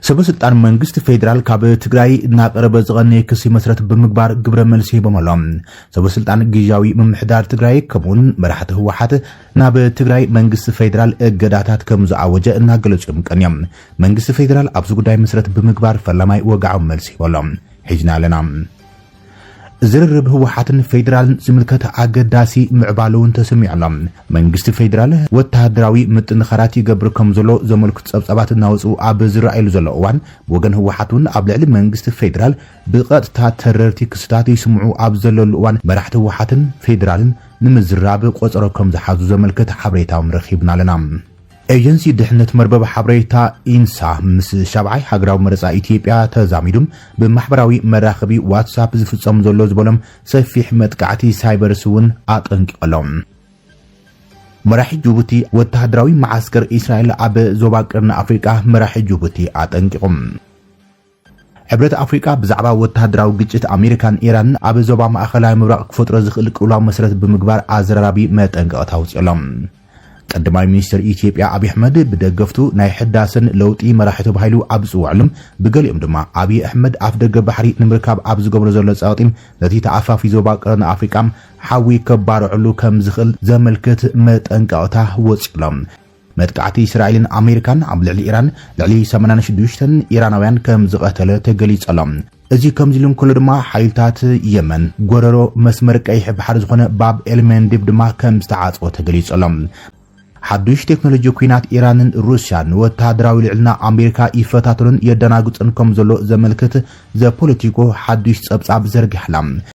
ሰበ ስልጣን መንግስቲ ፌዴራል ካብ ትግራይ እናቀረበ ዝቐነየ ክሲ መስረት ብምግባር ግብረ መልሲ ሂቦም ኣሎ። ሰበ ስልጣን ግዝያዊ ምምሕዳር ትግራይ ከምኡውን መራሕቲ ህወሓት ናብ ትግራይ መንግስቲ ፌዴራል እገዳታት ከም ዝኣወጀ እናገለጹ እዮም ቀንዮም። መንግስቲ ፌዴራል ኣብዚ ጉዳይ መስረት ብምግባር ፈላማይ ወግዓዊ መልሲ ሂቦ ኣሎ። ሒዝና ኣለና። ዝርርብ ህወሓትን ፌዴራልን ዝምልከት ኣገዳሲ ምዕባለ እውን ተሰሚዑ ኣሎ። መንግስቲ ፌዴራል ወተሃደራዊ ምጥንኻራት ይገብር ከም ዘሎ ዘመልክቱ ጸብጻባት እናወፁ ኣብ ዝረኣየሉ ዘሎ እዋን፣ ወገን ህወሓት እውን ኣብ ልዕሊ መንግስቲ ፌዴራል ብቐጥታ ተረርቲ ክስታት ይስምዑ ኣብ ዘለሉ እዋን፣ መራሕቲ ህወሓትን ፌዴራልን ንምዝራብ ቆጸሮ ከም ዝሓዙ ዘመልክት ሓበሬታ እውን ረኺብና ኣለና። ኤጀንሲ ድሕነት መርበብ ሓበሬታ ኢንሳ ምስ ሻብዓይ ሃገራዊ መረጻ ኢትዮጵያ ተዛሚዱ ብማሕበራዊ መራኸቢ ዋትሳፕ ዝፍጸም ዘሎ ዝበሎም ሰፊሕ መጥቃዕቲ ሳይበርስ እውን ኣጠንቂቑ ኣሎ። መራሒ ጅቡቲ ወተሃደራዊ መዓስከር እስራኤል ኣብ ዞባ ቀርኒ ኣፍሪቃ መራሒ ጅቡቲ ኣጠንቂቑ። ሕብረት ኣፍሪቃ ብዛዕባ ወተሃደራዊ ግጭት ኣሜሪካን ኢራንን ኣብ ዞባ ማእኸላይ ምብራቕ ክፈጥሮ ዝኽእል ቅልውላው መሰረት ብምግባር ኣዘራራቢ መጠንቀቕታ ኣውፂኡ ኣሎ። ቀዳማይ ሚኒስትር ኢትዮጵያ ኣብይ ኣሕመድ ብደገፍቱ ናይ ሕዳሰን ለውጢ መራሒ ተባሂሉ ኣብ ዝፅውዐሉ፣ ብገሊኦም ድማ ኣብይ ኣሕመድ ኣፍ ደገ ባሕሪ ንምርካብ ኣብ ዝገብሮ ዘሎ ፀቕጢ ነቲ ተኣፋፊ ዞባ ቀርኒ ኣፍሪቃ ሓዊ ከባርዐሉ ከም ዝኽእል ዘመልክት መጠንቀቕታ ወፂኡ ኣሎ። መጥቃዕቲ እስራኤልን ኣሜሪካን ኣብ ልዕሊ ኢራን ልዕሊ ሰማንያን ሽዱሽተን ኢራናውያን ከም ዝቐተለ ተገሊጹ ኣሎ። እዚ ከምዚ ኢሉ እንከሎ ድማ ሓይልታት የመን ጎረሮ መስመር ቀይሕ ባሕሪ ዝኾነ ባብ ኤልመንዲብ ድማ ከም ዝተዓጽወ ተገሊጹ ኣሎ። ሓዱሽ ቴክኖሎጂ ኲናት ኢራንን ሩስያን ንወተሃደራዊ ልዕልና ኣሜሪካ ይፈታተኑን የደናግጹን ከም ዘሎ ዘመልክት ዘፖለቲኮ ሓዱሽ ጸብጻብ ዘርጊሓ ኣላ።